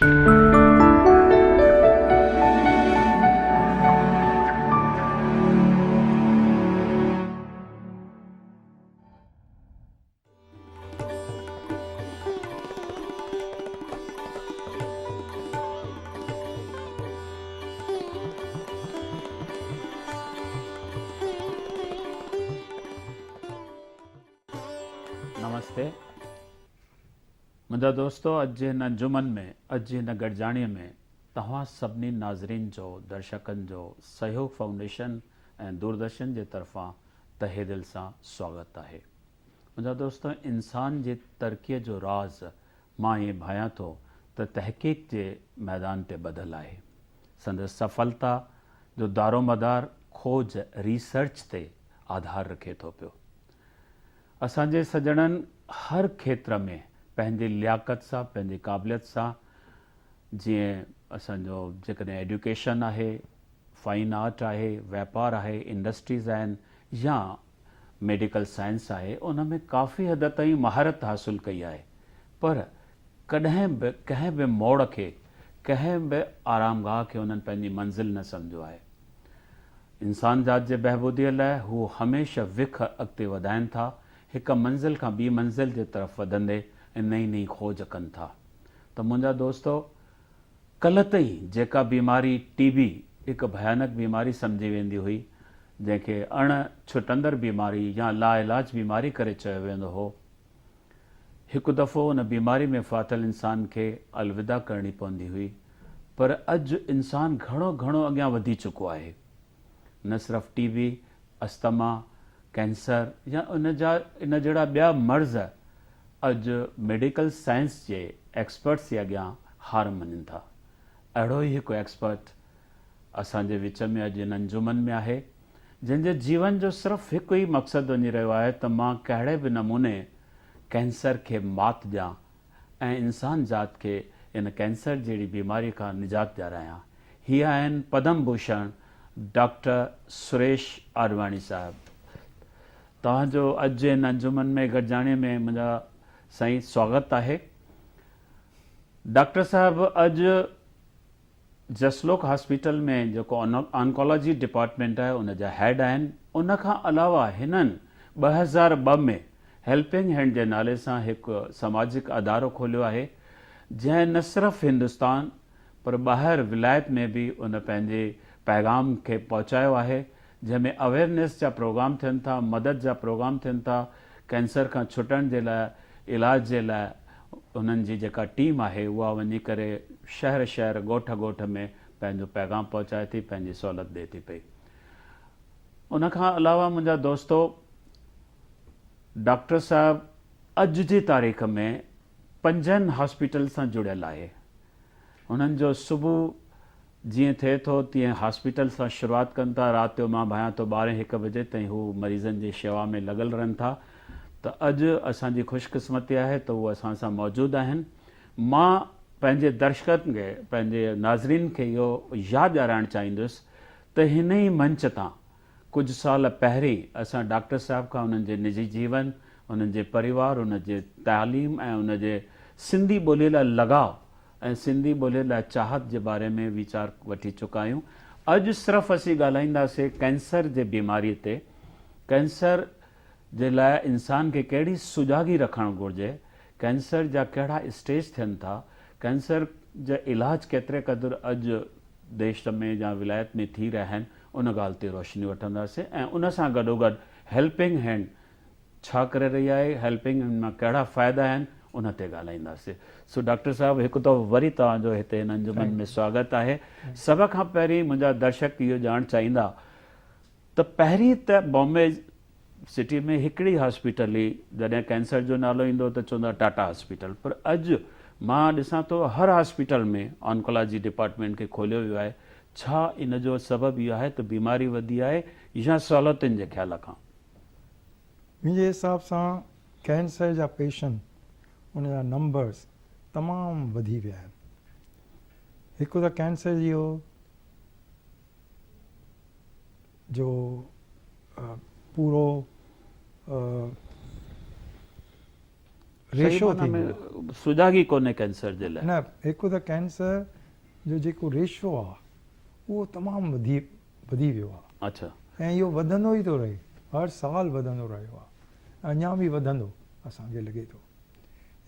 نمستي منهنجا دوستو اڄ جي هن انجمن ۾ اڄ جي هن گڏجاڻي ۾ توهان سڀني ناظرين جو درشڪن جو سهيوگ فائونڊيشن ۽ دوردرشن جي طرفان تهه دل سان سواگت آهي. منهنجا دوستو انسان جي ترقيء جو راز مان ائين ڀانيان ٿو ته تحقيق جي ميدان تي ٻڌل آهي. سندس سڦلتا جو دارومدار کوج، Research، تي آڌار رکي ٿو پيو. اسان جي سڄڻن هر کيتر ۾ پنهنجي لياقت سان پنهنجي قابليت سان جيئن اسان جو جيڪڏهن ايڊيوڪيشن آهي، فائن آرٽ آهي، واپار آهي، انڊسٽريز آهن يا ميڊيڪل سائنس آهي ان ۾ ڪافي حد تائين مهارت حاصل ڪئي آهي پر ڪڏهن به ڪنهن به موڙ کي ڪنهن به آرامگاهه کي انهن پنهنجي منزل نه سمجهيو آهي. انسان ذات جي بهبوديء لاء هو هميشه وک اڳتي وڌائن ٿا، هڪ منزل کان ٻي منزل جي طرف وڌندي ۽ نئين نئين کوج ڪن ٿا ته منهنجا دوستو! ڪلهه تائين جيڪا بيماري ٽي بي هڪ ڀيانڪ بيماري سمجهي ويندي هئي، جنهن کي اڻ ڇٽندڙ بيماري يا لاعلاج بيماري ڪري چيو ويندو هو. هڪ دفعو ان بيماري ۾ ڦاٿل انسان کي الوداع ڪرڻي پوندي هئي، پر اڄ انسان گهڻو گهڻو اڳيان وڌي چڪو آهي. نه صرف ٽي بي، استما، ڪينسر يا ان جا ان جهڙا ٻيا مرض اڄ ميڊيڪل سائنس جي ايڪسپرٽس جي اڳيان هار مڃين ٿا. اهڙو ئي هڪ ايڪسپرٽ اسان جي وچ ۾ اڄ هن انجمن ۾ آهي جنهن جي جيون جو صرف هڪ ئي مقصد وڃي رهيو آهي ته مان ڪهڙي به نموني ڪينسر کي مات ڏيان ۽ انسان ذات کي ان ڪينسر جهڙي بيماري کان نجات ڏيارايان. هي آهن پدم ڀوشڻ ڊاڪٽر سريش آڏواڻي صاحب. توهان جو اڄ جي هن انجمن ۾ گڏجاڻي ۾ منهنجا سائين سواگت آهي. ڊاڪٽر صاحب اڄ جسلوڪ هاسپيٽل ۾ جيڪو آنڪالاجي ڊپارٽمينٽ آهي ان جا هيڊ آهن. ان کان علاوه هنن 2002 ۾ هيلپنگ هينڊ جي نالي سان هڪ سماجڪ ادارو کوليو آهي جنهن نه صرف هندستان پر ٻاهر ولايت ۾ به ان پنهنجي پيغام کي پهچايو آهي جنهن ۾ اويئرنيس جا پروگرام ٿين ٿا، مدد جا پروگرام ٿين ٿا، ڪينسر کان ڇٽڻ جي لاء علاج جي لاء انهن جي جيڪا ٽيم آهي اها وڃي ڪري شهر شهر ڳوٺ ڳوٺ ۾ پنهنجو پيغام پهچائي ٿي پنهنجي سهولت ڏئي ٿي پئي. ان کان علاوه منهنجا دوستو ڊاڪٽر صاحب اڄ جي تاريخ ۾ پنجن هاسپيٽل سان جڙيل آهي. هنن جو صبح جيئن ٿئي ٿو تيئن هاسپيٽل سان شروعات ڪن ٿا، رات جو مان ڀانيان ٿو ٻارهين هڪ بجي تائين هو مريضن جي شيوا ۾ لڳل رهن ٿا ته اڄ اسان جي خوش قسمتي آهي ته هو اسان سان موجود آهن. مان پنهنجي درشڪن کي پنهنجي ناظرين کي اهو ياد ڏيارائڻ چاهيندس ته هن ئي منچ تان ڪجهه سال پهرين اسان ڊاڪٽر صاحب کان انهن جي نجي جيون، انهن جي پريوار، ان جي تعليم ۽ ان جي سنڌي ٻوليء لاء لڳاء ۽ سنڌي ٻوليء لاء چاهت جي باري ۾ ويچار وٺي چڪا آهيون. اڄ صرف اسين ڳالهائينداسين ڪينسر جي بيماريء تي. ڪينسر جي لاء انسان کي ڪهڙي سجاڳي رکڻ گهرجي، ڪينسر جا ڪهڙا اسٽيج ٿين ٿا، ڪينسر جا علاج ڪيتري قدر اڄ ديش ۾ يا ولايت ۾ ٿي رهيا آهن، ان ڳالهه تي روشني وٺنداسين ۽ ان سان گڏوگڏ هيلپنگ هينڊ ڇا ڪري رهي آهي، هيلپنگ هينڊ مان ڪهڙا فائدا آهن، ان تي ڳالهائينداسين. سو ڊاڪٽر صاحب هڪ دفعو وري توهان جو هتي هن انجمن ۾ سواگت آهي. سڀ کان پهرين منهنجا درشڪ اهو ڄاڻڻ چاهيندا ته پهرين ته بامبي سٽي ۾ هڪڙي هاسپيٽل هئي، جڏهن ڪينسر جو نالو ايندو هو ته چوندا ٽاٽا هاسپيٽل، پر اڄ مان ڏسان ٿو هر هاسپيٽل ۾ آنڪولاجي ڊپارٽمينٽ کي کوليو ويو آهي، ڇا ان جو سبب اهو آهي ته بيماري وڌي آهي يا سهولتن جي خيال کان؟ منهنجي حساب سان ڪينسر جا پيشنٽ ان جا نمبرز تمام وڌي ويا آهن. هڪ ته ڪينسر جي جو پورو ريشو ٿي ويو آهي. سجاڳي ڪونهي ڪينسر جي لاء. نه هڪ ته ڪينسر جو جيڪو ريشو آهي اهو تمام وڌي وڌي ويو آهي. اڇا. ۽ اهو وڌندو ئي ٿو رهي هر سال وڌندو رهيو آهي ۽ اڃا به وڌندو اسان کي لڳي ٿو.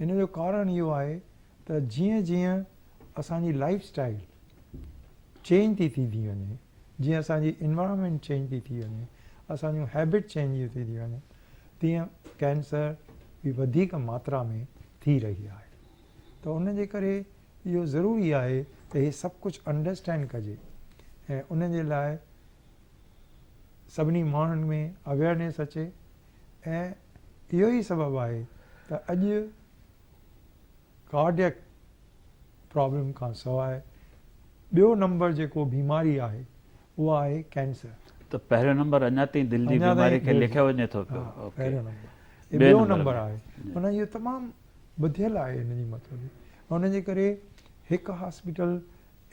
ان جو ڪارڻ اهو آهي ته جيئن جيئن اسان جي لائف اسٽائل چينج ٿي ٿيندي وڃي جيئن اسان جي انوائرمينٽ چينج ٿي ٿي وڃي اسان جون هيبٽ چينج ٿي ٿي وڃن تيئن ڪينسر به وڌيڪ ماترا ۾ ٿي رهي آهي ته ان جي ڪري اهو ضروري آهي ته هي سڀ ڪجهه انڊرسٽينڊ ڪجي ۽ ان جي لاء سڀني ماڻهن ۾ اويئرنيس اچي ۽ اهو ئي سبب آهي ته اڄ ڪارڊيڪ پرابلم کان سواء ٻيو نمبر جيڪو بيماري آهي اها آهي ڪينسر. ته پهريون نمبر اڃا تائين دل جي بيماري کي ليکيو وڃي ٿو پيو. ها پهريون نمبر هي ٻيو نمبر آهي معنيٰ اهو تمام وڌيل آهي ان جي مطلب ان جي ڪري هڪ هاسپيٽل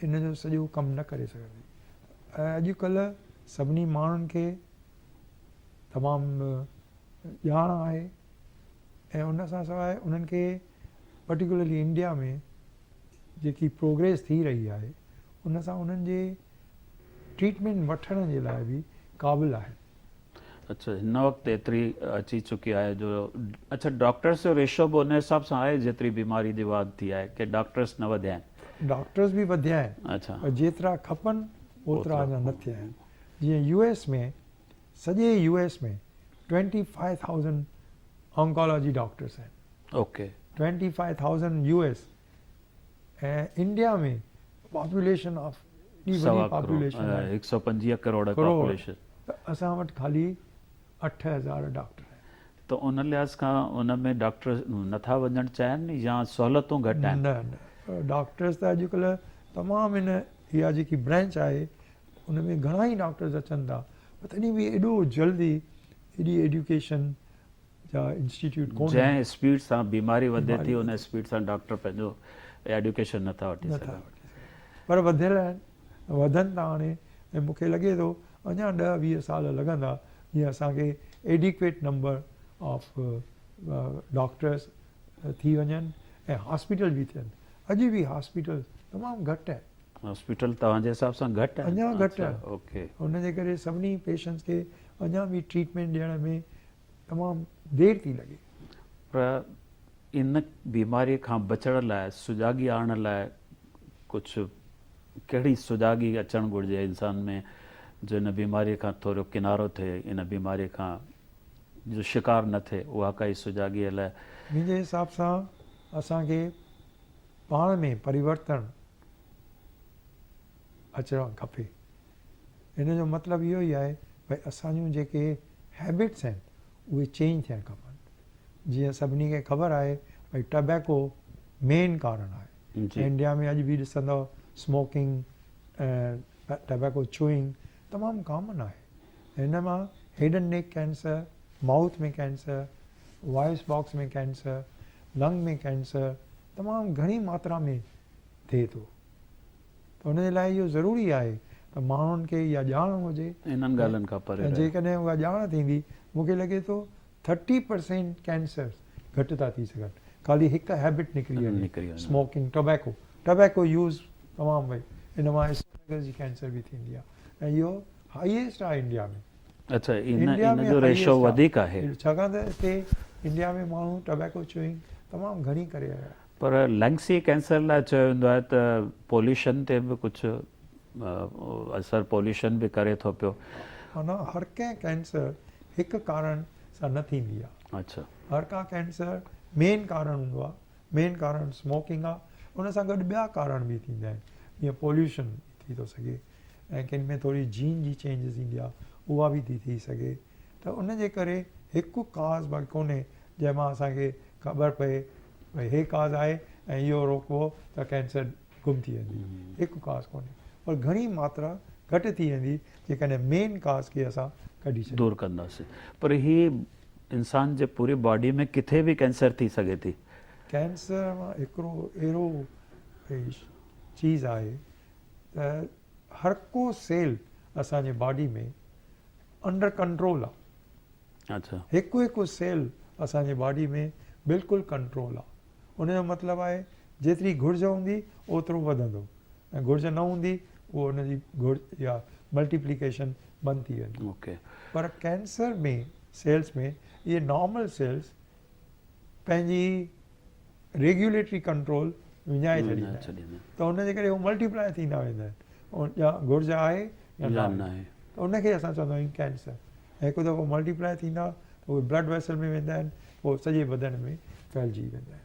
ان جو سڄو ڪم نه ڪري سگهندي ۽ اڄ ڪلهه سڀني ماڻهن کي تمام ڄاڻ آهي ۽ ان سان سواء انهن کي پرٽيڪولرلي انڊيا ۾ جيڪي پروگريس ٿي رهي آهي ان سان انهن جي ٽريٽمينٽ وٺڻ جي لاء به قابل آهن. اڇا هن وقت ايتري اچي چڪي آهي جو اڇا ڊاڪٽرس جو ريشو به ان حساب سان آهي جيتري بيماري جي واڌ ٿي آهي ڪي ڊاڪٽرس نه وڌيا آهن. ڊاڪٽرس به وڌيا آهن اڇا پر جيترا کپن اوترا اڃا نه ٿيا آهن جيئن يو ايس ۾ سڄي يو ايس ۾ 25,000 آنڪالاجي ڊاڪٽرس آهن. Okay. 25,000 U S ۽ India ۾ population of ايڏي وڏي پاپوليشن آهي. هڪ سؤ پنجويهه ڪروڙ پاپوليشن. ته اسان وٽ خالي 8000 ڊاڪٽر آهن. ته ان لحاظ کان ان ۾ ڊاڪٽر نٿا وڃڻ چاهين يا سهولتون گهٽ آهن؟ نه نه ڊاڪٽرس ته اڄڪلهه تمام ان اها جيڪي برانچ آهي ان ۾ گهڻا ئي ڊاڪٽرز اچن ٿا پر تڏهن به ايڏو جلدي ايڏي ايڊيوڪيشن جا انسٽيٽيوٽ ڪونهن. جنهن اسپيڊ سان بيماري وڌي ٿي ان اسپيڊ سان ڊاڪٽر پنهنجو ايڊيوڪيشن نٿا وٺي سگهن. پر وڌيل آهن وڌن ٿا هاڻي ۽ مون کي لڳي ٿو اڃا ڏهه ويهه سال لڳندا جيئن اسان کي ايڊيڪويٽ نمبر آف ڊاڪٽرس ٿي وڃن ۽ هاسپيٽل به ٿين اڄ به هاسپيٽل تمام گهٽ آهن. هاسپيٽل توهان جي حساب سان گهٽ آهن؟ اڃا گهٽ آهن. اوڪي. ان جي ڪري سڀني پيشنٽس کي اڃا به ٽريٽمينٽ ڏيڻ ۾ تمام دير ٿي لڳي. پر ان بيماري کان بچڻ لاء سجاڳي آڻڻ لاء ڪجهه ڪهڙي سجاڳي اچڻ گهرجي انسان ۾ جو ان بيماري کان ٿورو ڪنارو ٿئي ان بيماري کان جو شڪار نه ٿئي اها ڪائي سجاڳي لاء. منهنجي حساب سان اسان کي پاڻ ۾ پريورتڻ اچڻ کپي. ان جو مطلب اهو ئي آهي ڀئي اسان جون جيڪي هيبٽس آهن اهي چينج ٿيڻ کپن. جيئن سڀني کي خبر آهي ڀئي ٽبيڪو مين ڪارڻ آهي. انڊيا ۾ اڄ به ڏسندؤ اسموڪنگ ۽ ٽبيڪو چوئنگ تمام ڪامن آهي. هن مان head and neck cancer, mouth ۾ cancer, voice box ۾ cancer, lung ۾ cancer تمام گهڻي ماترا ۾ ٿئي ٿو ته ان جي لاء اهو ضروري آهي ته ماڻهن کي اها ڄاڻ هجي انهن ڳالهين کان پري ۽ جيڪڏهن اها ڄاڻ ٿيندي مون کي لڳي ٿو ٿرٽي پرسينٽ ڪينسرز گهٽ ٿا ٿي سگهن خالي هڪ هيبٽ نڪري وڃي اسموڪنگ ٽوبيڪو ٽوبيڪو يوز تمام ڀئي ان مان اسوفيگس جي ڪينسر به ٿيندي آهي ۽ اهو هائيسٽ آهي انڊيا ۾. اڇا ان ان جو ريشو وڌيڪ آهي. ڇاڪاڻ ته هتي انڊيا ۾ ماڻهو ٽوبيڪو چوئنگ تمام گهڻي ڪري رهيا آهن. پر لنگس جي ڪينسر لاء چيو ويندو آهي ته پوليوشن تي به ڪجهه اثر پوليوشن به ڪري ٿو پيو. معنيٰ هر ڪنهن ڪينسر هڪ ڪارڻ سان نه ٿيندي آهي. اڇا. هر ڪا ڪينسر مين ڪارڻ هوندو آهي. مين ڪارڻ اسموڪنگ آهي ان سان گڏ ٻيا ڪارڻ به ٿيندا آهن جيئن پوليوشن ٿي ٿو سگهي. ۽ ڪن ۾ ٿوري جين جي چينجز ايندي آهي اها به ٿي ٿي سگهي ته ان جي ڪري هڪ ڪاز باقي ڪونهي جنهن مان اسان کي خبر پئي ڀئي هي ڪاز آهي ۽ اهو روڪبو ته ڪينسر گم ٿي ويندي هڪ ڪاز ڪونهي پر گهڻي ماترا گهٽ ٿي ويندي جيڪڏهن مين ڪاز کي اسان ڪڍي ڇڏيون. دور ڪنداسين پر هي انسان جي پوري باڊي ۾ ڪٿي به ڪينسر ٿي سگهي ٿي. ڪينسر هڪڙو اهڙو چيز آهي ته هر ڪو سيل اسان جي باڊي ۾ انڊر ڪنٽرول آ. اڇا. هڪ هڪ سيل اسان جي باڊي ۾ بلڪل ڪنٽرول آ. ان جو مطلب آهي جيتري گهرج هوندي اوترو وڌندو ۽ گهرج نه هوندي اهو ان جي گهرج يا ملٽيپليڪيشن بند ٿي ويندي. پر ڪينسر ۾ سيلز ۾ اهي نارمل سيلز پنهنجي ريگيوليٽري ڪنٽرول وڃائي ڇڏيندا آهن ته ان جي ڪري هو ملٽيپلائي ٿيندا ويندا آهن يا گهرج آهي يا نه آهي ته ان کي اسان چوندا آهيون ڪينسر ۽ هڪ دفعو ملٽيپلائي ٿيندا ته اهي بلڊ ويسل ۾ ويندا آهن پوء سڄي بدن ۾ ڦهلجي ويندا آهن.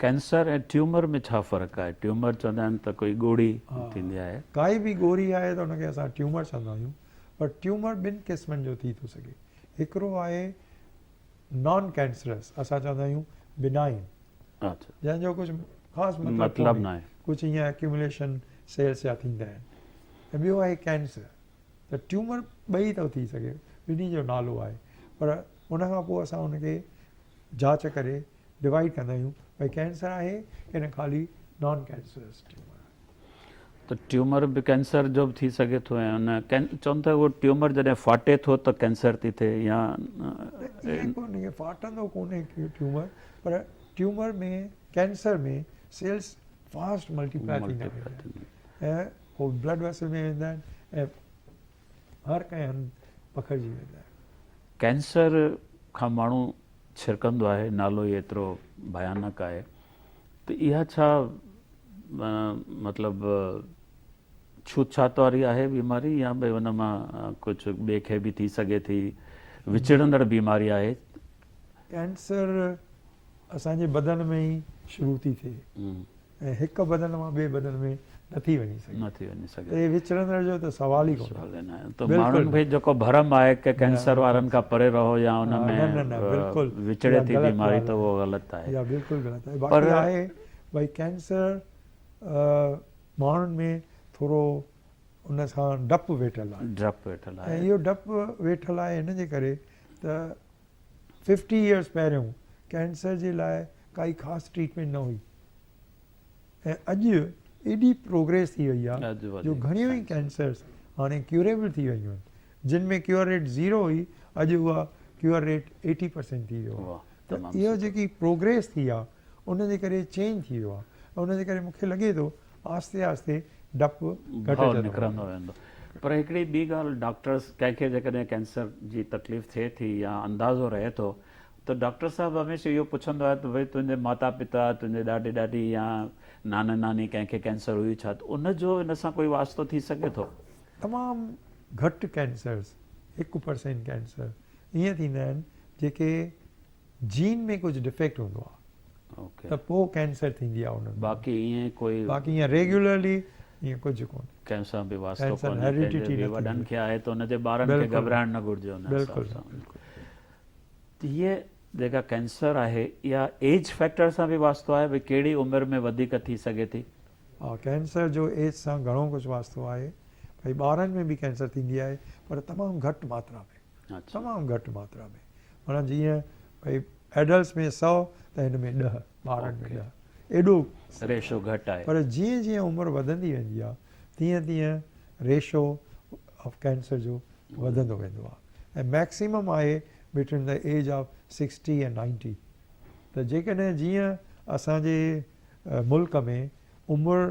ڪينسر ۽ ٽيومر ۾ ڇا فرق آهي؟ ٽيومر چوندا آهن ته ڪوئي ڳوڙهي ٿيندي آهي. ڪائي به ڳوڙهي آهي ته ان کي اسان ٽيومر چوندا آهيون پر ٽيومر ٻن قسمن جو ٿي ٿو سگهي هڪڙو آهي نان ڪينسرس اسان چوندا آهيون بنائن جنهن جو ڪجهه خاص مطلب ڪونهي ڪجهه ائين اڪيومليشن سيلس جا ٿيندا آهن ۽ ٻيو آهي ڪينسر ته ٽيومر ٻئي ٿو ٿي سگهي ٻنهي جو نالو آهي پر ان کان پوء اسان ان کي جاچ ڪري ڊوائيڊ ڪندا آهيون ڀئي ڪينسر آهي ڪي نه خالي نان ڪينسرس ٽيومر آهي. ته ٽيومر به ڪينسر جو به ٿي سگهي ٿو ۽ ان چون ٿا اهو ٽيومر جڏهن ڦاٽي ٿو ته ڪينسر ٿي ٿئي يا نه ائين ڪونهي ڦاٽندو ڪونهي ٽيومر پر tumour ۾ cancer ۾ cells fast multiply ٿيندا ويندا آهن ۽ هو بلڊ ويسل ۾ ويندا آهن ۽ هر ڪنهن هنڌ پکڙجي ويندا آهن. ڪينسر کان ماڻهو ڇرڪندو آهي، نالو ئي ايترو ڀيانڪ آهي ته اها ڇا مطلب ڇوت ڇات واري آهي بيماري يا ڀئي ان مان ڪجهه ٻئي کي به ٿي سگهي ٿي، وچڙندڙ بيماري آهي؟ ڪينسر اسان جي بدن ۾ ئي شروع ٿي ٿئي ۽ هڪ بدن مان ٻئي بدن ۾ نه ٿي وڃي سگهي. نه ٿي وڃي سگهي. ته هي وچڙندڙ جو ته سوال ئي ڪونهي. ته ماڻهن کي جيڪو ڀرم آهي ڪه ڪينسر وارن کان پري رهو يا ان ۾ وچڙي ٿي بيماري ته اهو غلط آهي. اها بلڪل غلط آهي. باقي آهي ڀئي ڪينسر ماڻهن ۾ ٿورو ان سان ڊپ ويٺل آهي. ڊپ ويٺل آهي. ۽ اهو ڊپ ويٺل آهي هن جي ڪري ته ففٽي ايئرس پهريون ڪينسر جي لاء ڪائي خاص ٽريٽمينٽ نه هئي ۽ اڄ ايڏي پروگريس ٿي وئي آهي جو گهڻيون ئي ڪينسرس هاڻي ڪيوريبل ٿي ويون آهن جن ۾ ڪيور ريٽ زيرو هئي اڄ اها ڪيور ريٽ ايٽي پرسينٽ ٿي ويو آهي ته اهو جيڪي پروگريس ٿي آهي ان جي ڪري چينج ٿي ويو آهي ان جي ڪري مونکي لڳي ٿو آهستي آهستي ڊپ گهٽجندو نڪرندو ويندو. پر هڪڙي ٻي ڳالهه ڊاڪٽرس ڪنهن کي جيڪڏهن ڪينسر جي تڪليف ٿئي ٿي يا اندازو رهي ٿو ته ڊاڪٽر صاحب هميشه اهو پڇندو آهي ته ڀئي تنهنجي ماتا پتا تنهنجي ڏاڏي ڏاڏي يا نانا ناني ڪنهن کي ڪينسر هئي ڇا ته ان جو ان سان ڪوئي واسطو ٿي سگهي ٿو؟ تمام گهٽ ڪينسرز 1% ڪينسر ائين ٿيندا آهن جيڪي جين ۾ ڪجهه ڊفيڪٽ هوندو آهي ته پوء ڪينسر ٿيندي آهي انهن باقي ائين ڪوئي باقي ائين ريگيولرلي ائين ڪجهه ڪونهي ڪنهن سان به واسطو ڪونهي ڪنهن جي به وڏن کي آهي ته ان جي ٻارن کي گهٻرائڻ نه گهرجي ان حساب سان ته هيء جيڪا ڪينسر آهي اها ايج فيڪٽر سان به واسطو آهي ڀئي ڪهڙي عمر ۾ وڌيڪ ٿي سگهي ٿي؟ ها ڪينسر جو ايج سان گهڻو ڪجهه واسطو آهي ڀئي ٻارن ۾ به ڪينسر ٿيندي آهي پر تمام گهٽ ماترا ۾ تمام گهٽ ماترا ۾ معنيٰ جيئن ڀئي ايڊلٽس ۾ 100 ته هن ۾ 10 ٻارن ۾ 10 ايڏو ريشو گهٽ آهي پر جيئن جيئن عمر وڌندي ويندي آهي تيئن تيئن ريشو آف ڪينسر جو وڌندو ويندو آهي ۽ ميڪسيمم آهي بٽوين the age of 60 ۽ 90 ته جيڪڏهن جيئن اسان جي ملڪ ۾ عمر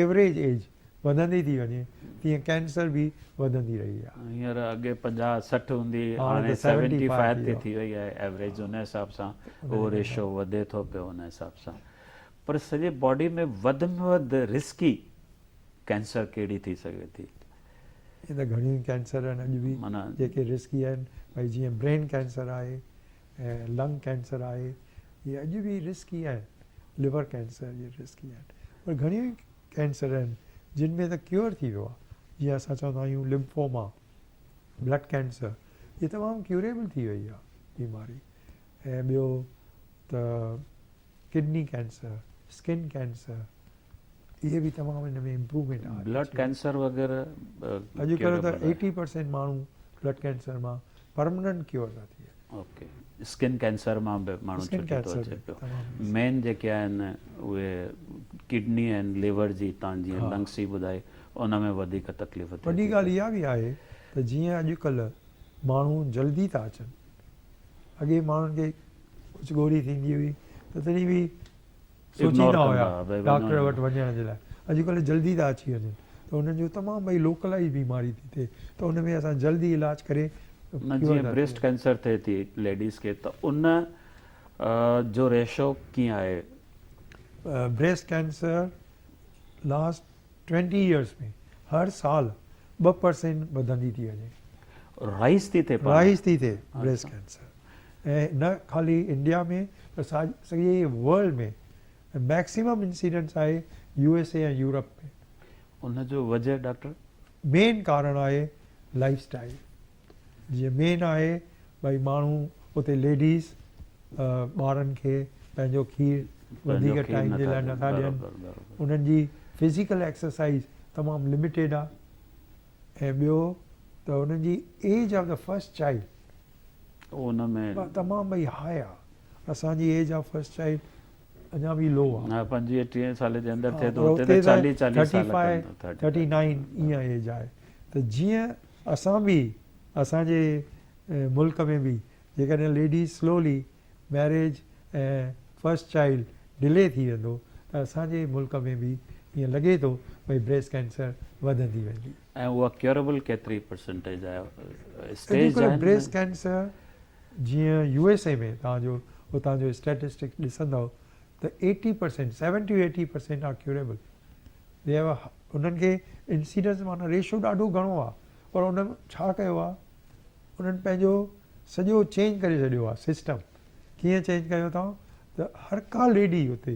ايوريج ايج وڌندي ٿي وڃي تيئن ڪينسر به وڌندي رهي آهي. هينئر اڳي 50 60 هوندي هئي هاڻي سيونٽي فائيو تي ٿي وئي آهي ايوريج ان حساب سان اهو ريشو وڌي ٿو پيو ان حساب سان پر سڄي باڊي ۾ وڌ ۾ وڌ رسڪي ڪينسر ڪهڙي ٿي سگهي ٿي؟ ائين ته گهڻيون ئي ڪينسر آهن اڄ به جيڪي رسڪي آهن ڀئي جيئن برين ڪينسر آهي ۽ لنگ ڪينسر آهي اهي اڄ به رسڪي آهن ليور ڪينسر اهي رسڪي آهن پر گهڻيون ئي ڪينسر آهن جن ۾ ته ڪيور ٿي ويو آهي جيئن اسان چوندا آهيون لمفوما بلڊ ڪينسر اهي تمام ڪيوريبل ٿي وئي آهي بيماري ۽ ٻيو ته ڪڊني ڪينسر اسڪن ڪينسر اهي به تمام ان ۾ امپروومينٽ آهي. بلڊ ڪينسر وغيره اڄ ڪلهه ته ايٽي پرسينٽ ماڻهو بلڊ ڪينسر مان پرمننٽ ڪيور ٿا ٿي وڃن. اوڪي اسڪن ڪينسر مان به ماڻهو ڇٽي ٿو اچي پيو. مين جيڪي آهن اهي ڪڊني ۽ ليور جي تان جيئن لنگس جي ٻڌائي ان ۾ وڌيڪ تڪليف ٿئي ٿي. وڏي ڳالهه اها به آهي ته جيئن اڄ ڪلهه ماڻهو جلدي ٿا اچن اڳي ماڻهن کي ڪجهه ڳوري ٿيندي هئي ته تڏهن به سوچيندا هيا ڊاڪٽر وٽ وڃڻ جي لاء. اڄڪلهه جلدي ٿا اچي وڃن ته انهن جو تمام ڀئي لوڪلائز بيماري ٿي ٿئي ته ان ۾ اسان جلدي علاج ڪري نه جيئن بريسٽ ڪينسر ٿئي ٿي ليڊيز کي ته ان جو ريشو ڪيئن آهي؟ بريسٽ ڪينسر لاسٽ 20 ايئرس ۾ هر سال 2% وڌندي ٿي وڃي. رائز ٿي ٿئي پاڻ. رائز ٿي ٿئي بريسٽ ڪينسر ۽ نه خالي انڊيا ۾ پر سڄي ورلڊ ۾ ميڪسيمم انسيڊنس آهي يو ايس اي ۽ يورپ ۾. ان جو وجه ڊاڪٽر؟ مين ڪارڻ آهي لائف اسٽائل جيئن مين آهي ڀئي ماڻهو اتي ليڊيز ٻارن کي پنهنجو کير وڌيڪ ٽائيم جي لاء نٿا ڏين انهن جي فزيڪل ايڪسرسائز تمام لميٽيڊ آهي ۽ ٻيو ته انهن جي age of the first child ان ۾ تمام ڀئي هاء آهي اسان جي ايج آف فرسٽ چائلڊ اڃا به لو آهي. ها 25 ٽيهه سالي جي اندر ٿئي ٿو اتي ته 40 40 سال 35 39 ايئن ايج آهي ته جيئن اسان به اسان جي ملڪ ۾ به جيڪڏهن ladies slowly marriage ۽ first child delay ٿي ويندو ته اسان جي ملڪ ۾ به ائين لڳي ٿو ڀئي بريسٽ ڪينسر وڌندي ويندي. ۽ اها ڪيوربل ڪيتري پرسنٽيج آهي اسٽيج آهن؟ بريسٽ ڪينسر جيئن يو ايس اي ۾ توهان جو اتان جو اسٽيٽسٽڪس ڏسندؤ ته eighty percent seventy eighty percent are curable the have انهن کي انسيڊنس معنيٰ ريشو ڏاڍو گهڻو آهي پر انهن ڇا ڪيو آهي انهن پنهنجو سڄو چينج ڪري ڇڏيو آهي سسٽم ڪيئن چينج ڪيو اٿائون ته هر ڪا ليڊي اتي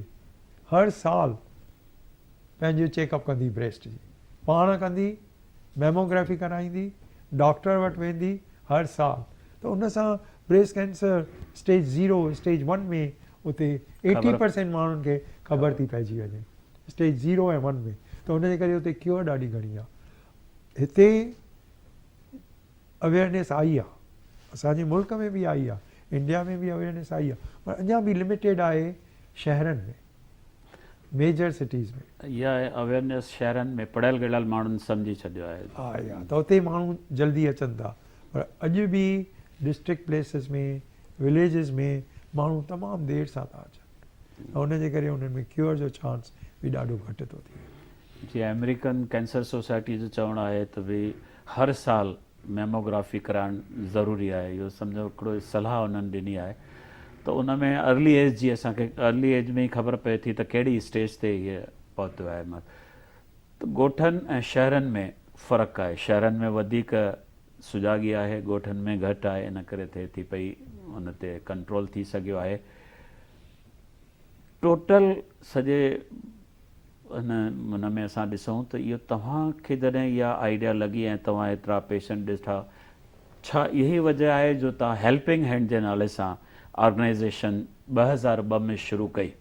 هر سال پنهنجو چيڪ اپ ڪندي بريسٽ جي پاڻ ڪندي ميموگرافي ڪرائيندي ڊاڪٽر وٽ ويندي هر سال ته ان سان breast cancer stage zero stage one ۾ اتي ايٽي پرسينٽ ماڻهن کي خبر ٿي پئجي وڃي اسٽيج زيرو ۽ ون ۾ ته ان جي ڪري اتي ڪيور ڏاڍي گهڻي آهي هتي اويئرنيس آئي آ اسان جي ملڪ ۾ به آئي آ انڊيا ۾ به اويئرنيس آئي آ پر اڃا به لميٽيڊ آهي شهرن ۾ ميجر سٽيز ۾. اها اويئرنيس شهرن ۾ پڙهيل ڳڙهيل ماڻهن سمجهي ڇڏيو آهي. آئي آ ته اتي ماڻهو جلدي اچن ٿا پر اڄ به ڊسٽرڪٽ پليسز ۾ وليجز ۾ ماڻهو تمام دير سان ٿا اچن ۽ ان جي ڪري انهن ۾ ڪيور جو چانس به ڏاڍو گهٽ ٿو ٿي وڃي. جي آمريڪن ڪينسر سوسائٽي جو چوڻ آهي ته ڀي هر سال ميموگرافي ڪرائڻ ضروري آهي اهو سمجهو هڪڙو صلاح انهن ڏني آهي ته ان ۾ ارلي ايج جي اسان کي ارلي ايج ۾ ئي خبر پئي ٿي ته ڪهڙي اسٽيج تي هيء پهتو آهي مرض ته ڳوٺن ۽ شهرن ۾ فرق آهي شهرن ۾ وڌيڪ سجاڳي آهي ڳوٺن ۾ گهٽ آهي ان ڪري ٿئي ٿي پئي ان تي ڪنٽرول ٿي سگهيو آهي ٽوٽل سڄي ان ان ۾ اسان ڏسون ته اهو توهان کي جڏهن اها آئيڊيا لڳي ۽ توهان ايترا پيشنٽ ڏٺا ڇا اهي ئي وجه آهي جو توهان هيلپنگ هينڊ جي نالي سان آرگنائيزيشن 2002 ۾ شروع ڪئي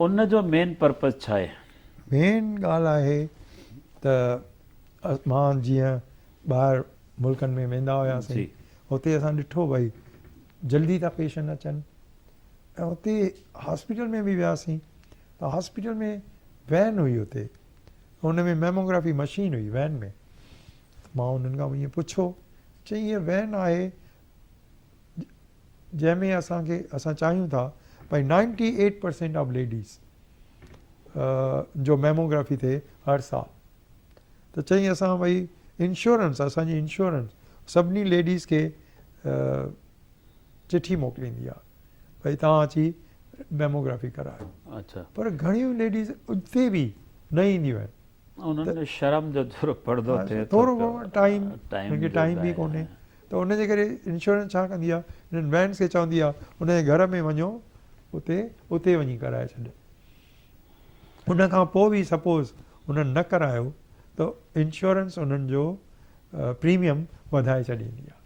ان جو مين پرپز ڇا آهي؟ مين ڳالهه آهي ته مان جيئن ٻاهر ملڪن ۾ ويندا هياسين اتي اسان ڏٺو ڀئي جلدي ٿا پيشنٽ اچن ۽ اتي هاسپيٽل ۾ به وياسين ته هاسپيٽل ۾ وين هئي اتي ان ۾ ميموگرافي مشين هئي وين ۾ مان انهن کان ائين پڇيو چئي هيء وين آهي جنهن ۾ اسان کي اسان چاهيون ٿا ڀئي ninety eight percent of ladies جو ميموگرافي ٿئي هر سال ته چئي اسان ڀئي انشورنس اسان جي انشورنس سڀني ليڊيز کي چٺي موڪليندي آ ڀئي توهان اچي ميموگرافي ڪرايو اڇا پر گهڻيون ليڊيز اتي به نه اينديون آهن انهن ۾ شرم جو ٿورو پردو ٿئي ٿو ٿورو ٽائيم انهن کي ٽائيم به ڪونهي ته ان جي ڪري انشورنس ڇا ڪندي آ انهن وينس کي چوندي آ ان جي گهر ۾ وڃو اتي اتي وڃي ڪرائي ڇڏيو ان کان پوء به سپوز انهن نه ڪرايو ته انشورنس انهن جو پريميم وڌائي ڇڏيندي آهي.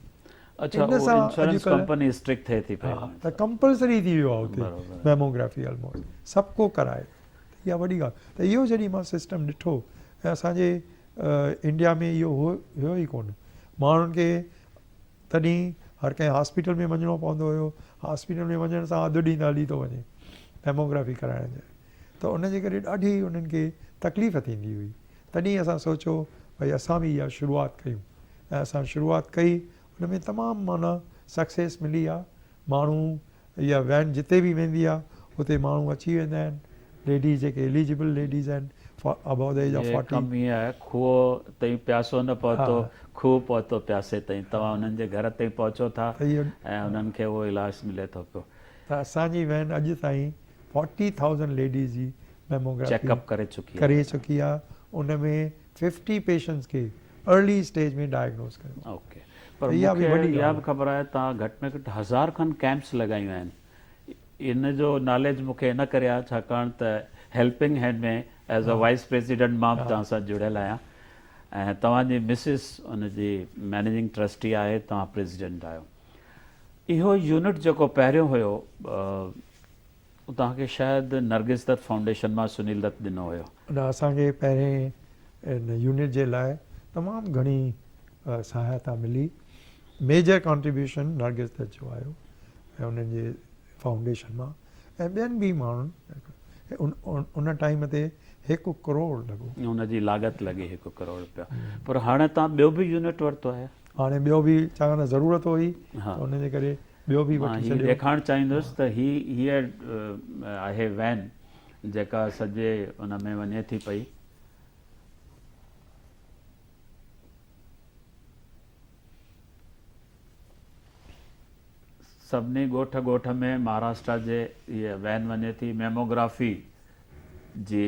اڇا اهو انشورنس ڪمپني اسٽرڪٽ ٿئي ٿي پئي. ها ته ڪمپلسري ٿي ويو آهي اتي ميموگرافي الموسٽ سڀ ڪو ڪرائي ته اها وڏي ڳالهه ته اهو جڏهن مان سسٽم ڏٺو ۽ اسان جي انڊيا ۾ اهو هيو ئي ڪونه ماڻهن کي تڏهن هر ڪنهن هاسپيٽل ۾ وڃڻو پوندو هيو هاسپيٽل ۾ وڃڻ سان اڌ ڏينهن ته هلي ٿو وڃي ميموگرافي ڪرائڻ جي ته ان جي ڪري ڏاڍي انهن کي تڪليف ٿيندي هئي تڏهن اسان سوچيو ڀئي اسان به اها شروعات ڪيون ۽ اسان شروعات ڪئي ان ۾ تمام معنيٰ سڪسيس ملي آ ماڻهو اها وين جتي به ويندي آهي اتي ماڻهو اچي ويندا آهن ليڊيز جيڪي اليجبل ليڊيز آهن ابو the age of forty. ڪم ائين آهي کوهه تائين پياسو نه پهتو کوهه پهتو پياسي تائين توهان انهن جي گهر تائين پهچو ٿا ۽ انهن کي اهو علاج ملي ٿو پيو. ته اسان جي وين اڄ تائين فورٽي ٿائوزنڊ ليڊيز جي ميموگرافي چيڪ اپ ڪري چڪي ڪري چڪي آهي ان ۾ ففٽي پيشنٽس کي ارلي اسٽيج ۾ ڊائگنوز ڪيو آهي. اوڪي پر مون کي اها به خبر آهي توهان گهٽ ۾ گهٽ هزار کن ڪيمپس لڳايون آهن ان جو ناليج مون کي ان ڪري آهي ڇاڪاڻ ته helping hand ۾ as a vice president مان به توهان سان جڙيل آهيان ۽ توهان جي مسز ان جي مئنيجنگ ٽرسٽي آهي توهان پريزيڊنٽ آهيو اهو يونٽ جيڪو پهريون هيو توهان کي شايد نرگس دت فائونڊيشن مان سنيل دت ڏنو هيو. نه اسان کي پهرين ان يونٽ جي لاء تمام گهڻي سهائتا ملي. ميجر ڪانٽريبيوشن نرگس دت جو آيو ۽ انهن جي فائونڊيشن مان ۽ ٻين به ماڻهن ان ٽائيم تي هڪ ڪروڙ لڳو. ان جي لاڳت لڳي هڪ ڪروڙ رپيا پر هاڻي توهان ٻيو به يونٽ ورتو آهي. هاڻي ٻيو به ڇاڪاڻ ته ضرورت هئي ته ان جي ڪري ٻيو به وٺي ڇڏيو. مان هي ڏيکارڻ چاهيندس ته هي هيء آهي وين جيڪا سڄي ان ۾ وڃي ٿي پئي. سڀني ڳوٺ ڳوٺ ۾ مهاراشٽرا جي هيء وين وڃي ٿي. ميموگرافي جي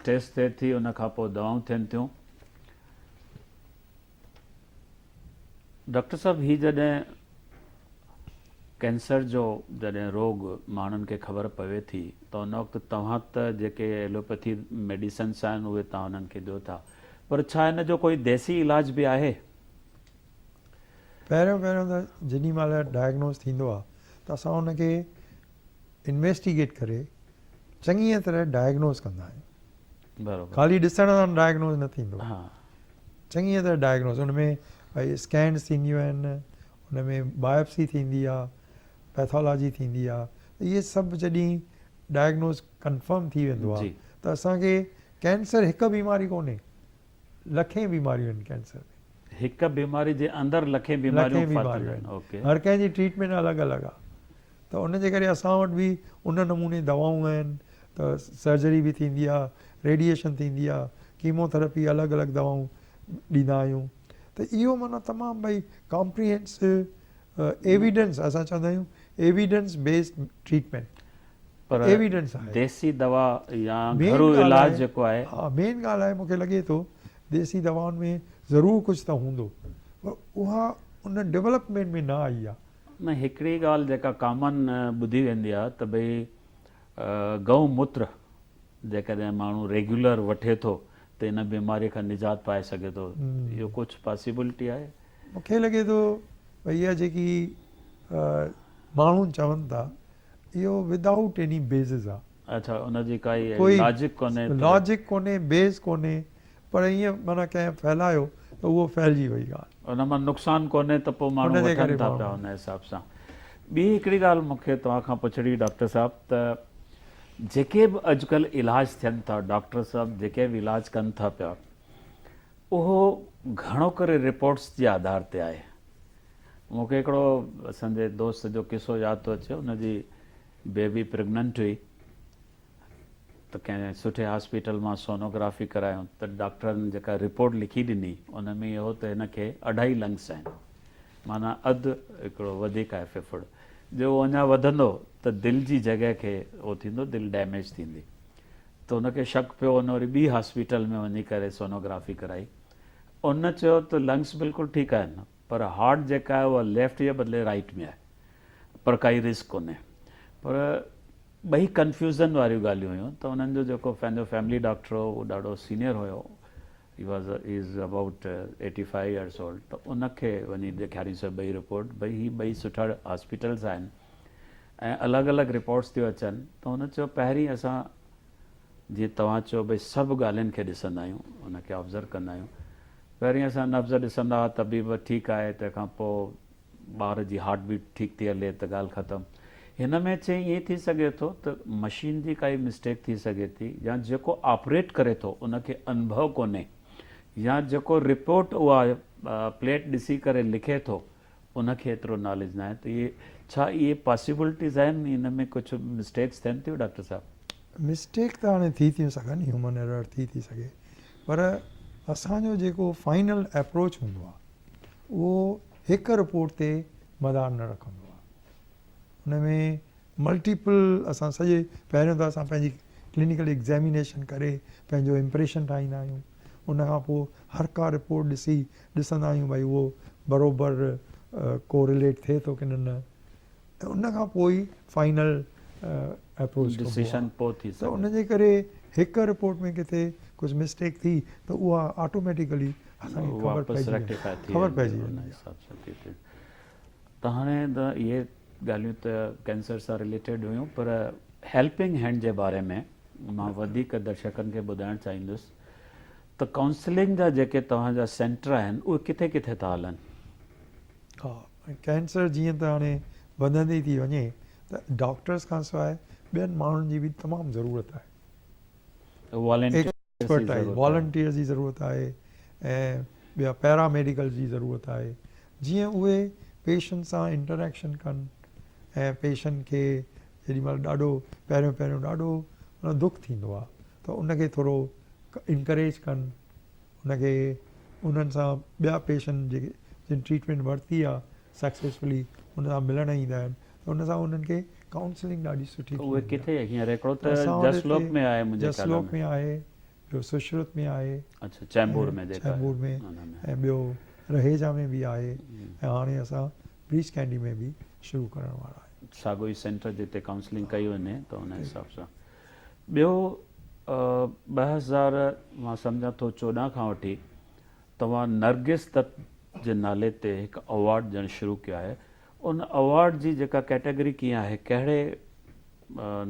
ٽيسٽ ٿئي ٿي ان کان پوء دوائون ٿين ٿيون. ڊاڪٽر صاحب هي جڏهن ڪينسر جو جڏهن روڳ ماڻهن کي خبر پوي ٿي ته ان وقت توهان ته جيڪي ايلوپيٿي ميڊيسنس آهن اهي توهان انهن کي ڏيو ٿا پر ڇا ان جو ڪوئي ديسي علاج به آهي؟ پهريون پهريون ته جيڏي مهل ڊائگنوز ٿيندو آهي ته اسان ان کي انويسٽيگيٽ ڪري چڱيء طرح ڊائگنوز ڪندا آهيون. برابر. خالي ڏسڻ سان ڊائگنوز نه ٿيندو. چڱيء طرح ڊائگنوز ان ۾ ڀئي اسڪينز ٿينديون آهن ان ۾ بايوپسي ٿيندي آهي پيٿالاجي ٿيندي آهي ته اهي سڀ جڏهن ڊائگنوز ڪنفرم ٿي ويندو آهي ته اسان کي ڪينسر هڪ بيماري ڪونهي لکين بيماريون آهن ڪينسر ۾. هڪ بيماري جي اندر لکين بيماريون ڦاٿل آهن. هر ڪنهن جي ٽريٽمينٽ الڳ الڳ آهي ته ان جي ڪري اسان وٽ به ان نموني دوائون آهن ته سرجري به ٿيندي آهي ريڊيئيشن ٿيندي آهي ڪيمو ٿراپي الڳ الڳ دوائون ڏيندا آهيون ته اهو معنيٰ تمام ڀئي ڪامپريهنسو ايويڊنس اسان چوندا آهيون ايويڊنس بيسڊ ٽريٽمينٽ پر ايويڊنس آهي ديسي دوا يا گهرو علاج جيڪو آهي ها مين ڳالهه آهي مونکي لڳي ٿو ديسي دوائن ۾ ضرور ڪجهه ته هوندو پر اها ان ڊولپمينٽ ۾ نه آئي آهي. نه هڪڙي ڳالهه جيڪا ڪامن ٻڌي ويندي آهي ته ڀئي گئو موتر جيڪڏهن ماڻهو ريگيولر وٺي ٿو ته ان بيماري کان نجات پائي سگهي ٿو اهو ڪجهه پاسيبلٽي آهي؟ مون کي لڳي ٿو ڀئي اها جيڪي ماڻهو چون ٿا اهو ودائوٽ ايني بيسز آهي. اڇا ان جي ڪائي لاجڪ ڪونهي. لاجڪ ڪونهي بيس ڪونهي پر ائين معنيٰ ڪنهن ڦهلايو ته اهو ڦهلجي وئي ڳالهه. ان مان نقصان ڪونهي ته پوء ماڻهو وٺن ٿا پيا ان حساب سان. ٻي هڪڙي ڳالهه مون کي توهان کان پڇڻي ڊاڪٽر صاحب ته جيڪي به اڄڪلهه علاج ٿين ٿا ڊاڪٽر صاحب جيڪي به علاج ڪن ٿا پيا اهو گهڻو ڪري رپورٽس جي آڌار تي آهي. مون کي هڪڙو اسان جي دوست جو قصو ياد ٿو اچي ان جي بيبي پريگننٽ هئي ته ڪنهن سٺي هاسپيٽل مان سونوگرافي ڪرايون ته ڊاڪٽرن جيڪا رپورٽ لکي ڏني ان ۾ اهو ته هن کي اڍائي لنگس آهن معنيٰ اڌ هڪڙو وڌيڪ آهي ڦڦڙ جو اهو اڃا وڌندو ته دل جي جڳهه کي اهو ٿيندو دل ڊيميج ٿيندي ته ان کي شڪ پيو ان وري ٻي هاسپيٽل ۾ وڃي ڪري سونوگرافي ڪرائي ان چيو ته لنگس بلڪل ٺيڪ آهن پر هارٽ جيڪا آهي اها ليفٽ جي بدلي رائيٽ ۾ آهي پر ڪائي رسڪ ڪونهي پر ٻئي ڪنفيوزن واريون ڳالهيون هيون ته انهن جو جيڪو پنهنجو فيملي ڊاڪٽر هو اهو ڏاڍو senior have he was he is about eighty five years old ته ان کي وڃي ڏيکاريونسين ٻئي رپورٽ ڀئي هي ٻئي سٺا هاسپيٽلس آهن ۽ الڳ الڳ رپورٽس ٿيون اچن ته هن چيو پهرين اسان جيئن توهان چيو ڀئي سڀ ڳالهين کي ڏسندا آهيون ان کي آبزرو ڪندا آهيون پهرين اسان نبض ڏسندا هئا طبيب ٺيڪ آهي تنهن کان پوء ٻار جي هارٽ بيٽ ٺيڪ ٿي هلي ته ڳالهه ختم. هن ۾ چئين ائين ٿي سگهي ٿو ته مشين جي ڪائي مسٽيڪ ٿي سگهي ٿي يا جيڪو آپريٽ ڪري ٿو ان کي انڀو ڪونهي يا جيڪو رپورٽ اها پليٽ ڏسي ڪري لکي ٿو ان کي ايترو ناليج ناهي ته اهي ڇا اهي پاسيبلٽيز آهن ان ۾ ڪجهه مسٽيڪس ٿين ٿيون ڊاڪٽر صاحب؟ مسٽيڪ ته هاڻي ٿي ٿيون سگهن هيومن ايرر ٿي ٿي سگهي پر اسان جو جيڪو فائنل ايپروچ هوندو آهي اهو هڪ رپورٽ تي مدار نه رکندو آهي ان ۾ ملٽيپل اسان سڄي پهريون ته اسان پنهنجي ڪلينيڪل ايگزامينيشن ڪري پنهنجو امپريشن ٺاهيندا آهيون ان کان پوء هر ڪا رپورٽ ڏسي ڏسندا آهيون ڀائي اهو بروبر ڪورليٽ ٿئي ٿو ڪي نه نه ۽ ان کان پوء ئي فائنل اپروچ ڪبو ڊسيشن پوء ٿي ته سگهي ان جي ڪري هڪ رپورٽ ۾ ڪٿي ڪجهه مسٽيڪ ٿي ته اها آٽوميٽيڪلي اسان کي خبر واپس پئجي ويندي ريڪٽيفائي ٿي خبر ويندي پئجي ان ويندي آهي. حساب سان ٿي ٿئي ته هاڻي ته اهي ڳالهيون ته ڪينسر سان رليٽيڊ هيون پر هيلپنگ هينڊ جي باري ۾ مان وڌيڪ درشڪن کي ٻڌائڻ چاهيندس ته ڪائونسلنگ جا جيڪي توهان جا سينٽر آهن اهي ڪٿي ڪٿي ٿا هلن؟ ها ڪينسر جيئن ته هاڻي وڌندي ٿي وڃي ته ڊاڪٽرس کان سواء ٻين ماڻهن جي به تمام ضرورت آهي. والنٽيئرس جي ضرورت آهي. والنٽيئرس جي ضرورت آهي ۽ ٻيا پيرا ميڊيڪل جي ضرورت آهي جيئن اهي پيشنٽ سان انٽريڪشن ڪن ۽ پيشنٽ کي جيڏي مهل ڏاڍو پهريون پهريون ڏاڍو دک ٿيندو آهي ته ان کي ٿورو انڪريج ڪن ان کي انهن سان ٻيا پيشنٽ جيڪي جن ٽريٽمينٽ ورتي آهي سڪسيسفلي ان سان ملڻ ايندا آهن ته ان سان انهن کي ڪائونسلنگ ڏاڍي سٺي ٿي اهي ويندي ڪٿي آهي. هينئر هڪڙو ته ته اسان وٽ جسلوڪ هتي ۾ آهي منهنجي خيال جسلوڪ ۾. ۾ آهي ٻيو سشرت ۾ آهي اڇا چيمبور ۽ ۾ جيڪا چيمبور ۾ آهي ان ۾. ۽ ٻيو رهيجا ۾ به آهي ۽ هاڻي اسان بريچ ڪينڊي ۾ به شروع ڪرڻ وارا آهيون. ساڳيو ئي سينٽر جتي ڪائونسلنگ ڪئي وڃي ته ان حساب سان ٻيو 2000 مان سمجهان ٿو 14 کان وٺي توهان نرگس دت جي نالي تي هڪ اوارڊ ڏيڻ شروع ڪيو آهي ان اوارڊ جي جيڪا ڪيٽيگري ڪيئن آهي ڪهڙي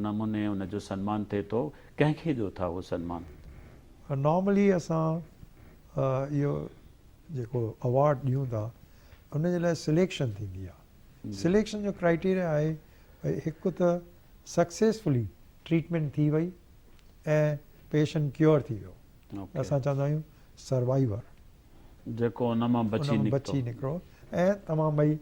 نموني ان جو سنمان ٿئي ٿو ڪنهن کي ڏيو ٿا اهو سنمان؟ نارملي اسان اهو جيڪو اوارڊ ڏيون ٿا ان جي لاء سليڪشن ٿيندي آهي سليڪشن جو ڪرائيٽيريا آهي ڀئي هڪ ته سڪسيسفلي ٽريٽمينٽ ٿي وئي ۽ پيشنٽ ڪيور ٿي ويو اسان چوندا آهيون سروائيور جيڪو ان مان بچي نڪتو بچي نڪرو ۽ تمام ڀئي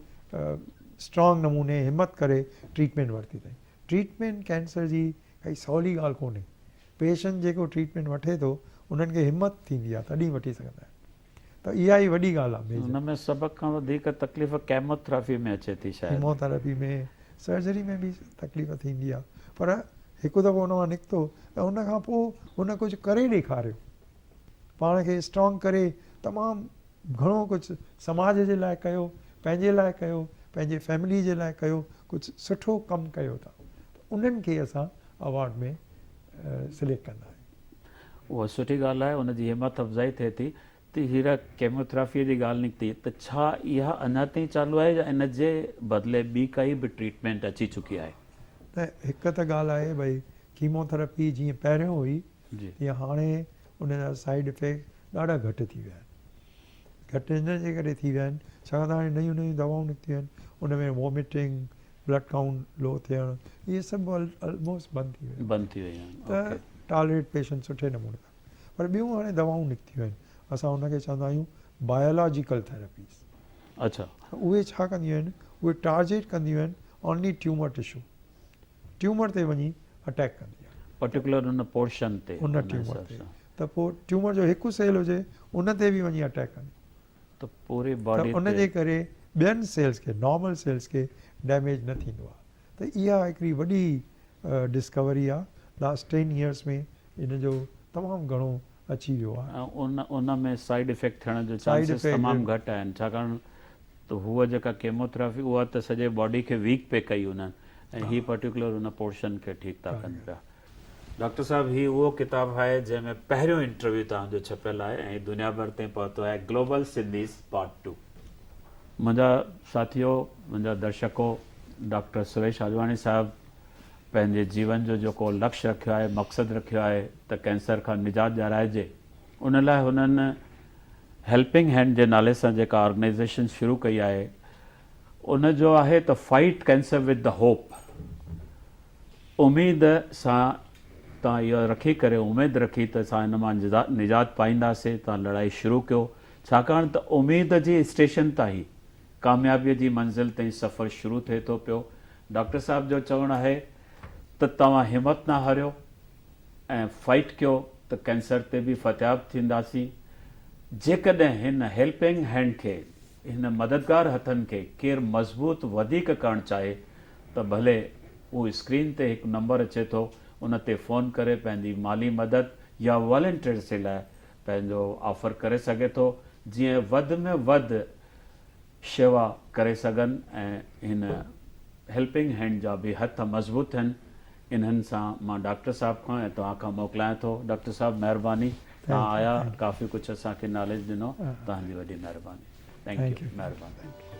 اسٽرانگ نموني همت ڪري ٽريٽمينٽ ورتي اٿئي ٽريٽمينٽ ڪينسر جي ڪائي سولي ڳالهه ڪونهي پيشنٽ جيڪو ٽريٽمينٽ وٺي ٿو انهن کي همت ٿيندي آهي تڏهن وٺي سگهندا آهن ته اها ئي وڏي ڳالهه آهي ميجر. ان ۾ سڀ کان وڌيڪ تڪليف ڪيموٿراپي ۾ اچي ٿي شايد. ڪيموٿراپي ۾ سرجري ۾ به تڪليف ٿيندي آهي پر هڪ دفعو ان مان نڪتو ته ان کان پوء هن ڪجهه ڪري ڏيکاريو پاڻ کي اسٽرانگ ڪري تمام گهڻو ڪجهه سماج جي لاء ڪيو پنهنجي لاء ڪيو پنهنجي فيملي جي لاء ڪيو ڪجهه سٺو ڪم ڪيو ته انهن کي اسان اوارڊ ۾ سليڪٽ ڪندا آهيون. اها سٺي ڳالهه آهي ان جي همت افزائي ٿئي ٿي ته هيرا ڪيموٿراپيء جي ڳالهه نڪتي ته ڇا اها اڃا تائين چالو آهي يا ان جي بدلي ٻي ڪائي به ٽريٽمينٽ اچي چڪي آهي؟ نه هڪ ته ڳالهه آهي ڀئي ڪيموٿراپي جيئن پهريون هئي تيئن هاڻي ان جا سائيڊ افيڪٽ ڏاڍا گهٽ ٿي ويا آهن. گهٽ ان جي ڪري ٿي ويا آهن ڇاڪاڻ ته هاڻي نيون نيون دوائون نڪتيون آهن ان ۾ وومٽنگ، بلڊ ڪائونٽ لو ٿيڻ اهي سڀ الموسٽ بند ٿي ويا آهن. بند ٿي ويون آهن ته ٽالريٽ پيشنٽ سٺي نموني ٿا پر ٻيون هاڻي دوائون نڪتيون آهن اسان ان کي چوندا آهيون بايولاجيڪل ٿيراپيز. اڇا. اهي ڇا ڪنديون آهن اهي ٽارجيٽ ڪنديون آهن اونلي ٽيومر ٽشو ٽيومر تي وڃي اٽيڪ ڪندي آهي. پرٽيڪولر ان پورشن تي ان ٽيومر تي ته پوء ٽيومر جو هڪ سيل هجي ان تي به وڃي اٽيڪ ڪندي ته پوري باڊي ته ان جي ڪري ٻين سيلز کي نارمل سيلز کي ڊيميج نه ٿيندو آهي ته اها هڪڙي وڏي ڊسڪوري آهي لاسٽ ٽين ايئرس ۾ ان جو تمام گهڻو اچي ويو آهي. ان ان ۾ سائيڊ افيڪٽ ٿيڻ جو چانسز تمام گهٽ آهن ڇاڪاڻ ته هوء جيڪا ڪيموٿراپي اها ته سڄي باڊي کي ويڪ پئي ڪئي انهن ۽ هي پرٽيڪولر ان پورشن کي ٺيڪ ٿا ڪن پيا. ڊاڪٽر صاحب هي اهو ڪتاب آهي جنهن ۾ پهريون انٽرويو توهان جو ڇپيل آهي ۽ دنيا ڀر تائين پهتو آهي گلوبل سنڌيز پارٽ ٽو. منهنجا ساٿيو منهنجا درشڪو ڊاڪٽر سريش آڏواڻي صاحب پنهنجي جيون جو جيڪو لڪش رکيو آهي مقصد رکيو آهي ته ڪينسر کان نجات ڏيارائجي ان لاء هنن هيلپنگ هينڊ جي نالي سان جيڪا آرگنائيزيشن شروع ڪئي آهي ان جو آهي ته fight cancer with the hope اميد سان توهان اهو رکي ڪري اميد رکي ته اسان ان مان نجات پائينداسين توهان لڙائي شروع ڪيو ڇاڪاڻ ته اميد جي اسٽيشن تان ئي ڪاميابيء جي منزل تائين سفر شروع ٿئي ٿو پيو. ڊاڪٽر صاحب جو چوڻ آهي ته توهان همت نه هاريو ۽ فائيٽ ڪيو ته ڪينسر تي به فتحياب ٿينداسين. جيڪڏهن هن هيلپنگ هينڊ کي، هن مددگار هٿن کي ڪير مضبوط وڌيڪ ڪرڻ چاهي ته ڀلي هو اسڪرين تي هڪ نمبر اچي ٿو ان تي فون ڪري پنهنجي مالي مدد يا والنٽيرسي لاء پنهنجو آفر ڪري سگهي ٿو جيئن وڌ ۾ وڌ شيوا ڪري سگهن ۽ هن هيلپنگ هينڊ جا به هٿ مضبوط ٿين انهن سان مان ڊاڪٽر صاحب کان ۽ توهان کان موڪلايان ٿو ڊاڪٽر صاحب مهرباني توهان آيا ڪافي ڪجهه اسان کي ناليج ڏنو توهان جي وڏي مهرباني thank you مهرباني.